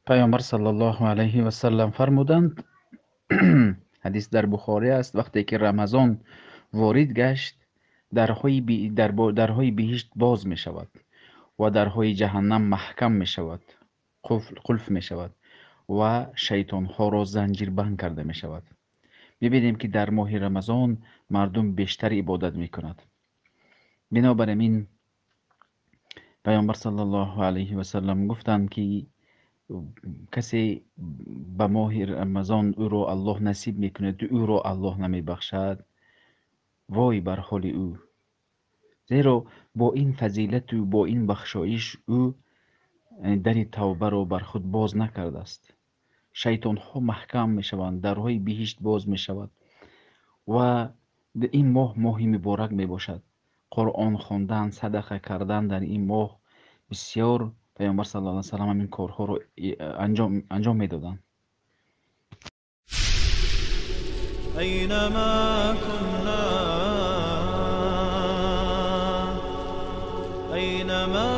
Паёмбар саллаллоҳу алайҳи васаллам фармуданд, ҳадис дар Бухорӣ аст, вақте ки Рамазон ворид гашт, дарҳои биҳишт боз мешавад ва дарҳои ҷаҳаннам маҳкам мешавад, қулф мешавад ва шайтонҳоро занҷирбанд карда мешавад. Мебинем, ки дар моҳи Рамазон мардум бештар ибодат мекунад. Бинобар ин Паёмбар саллаллоҳу алайҳи васаллам гуфтанд, ки касе ба моҳи Рамазон ӯро Аллоҳ насиб мекунад, ӯро Аллоҳ намебахшад, вой бар ҳоли ӯ. Зеро бо ин фазилату бо ин бахшоиш ӯ дари тавбаро бар худ боз накардааст. Шайтонҳо маҳкам мешаванд, дарҳои биҳишт боз мешавад ва ин моҳ моҳи муборак мебошад. Қуръон хондан, садақа кардан дар ин моҳ бисёр Паёмбар саллаллоҳу алайҳи васаллам ҳамин корҳоро анҷом медоданд. أينما كنا، أينما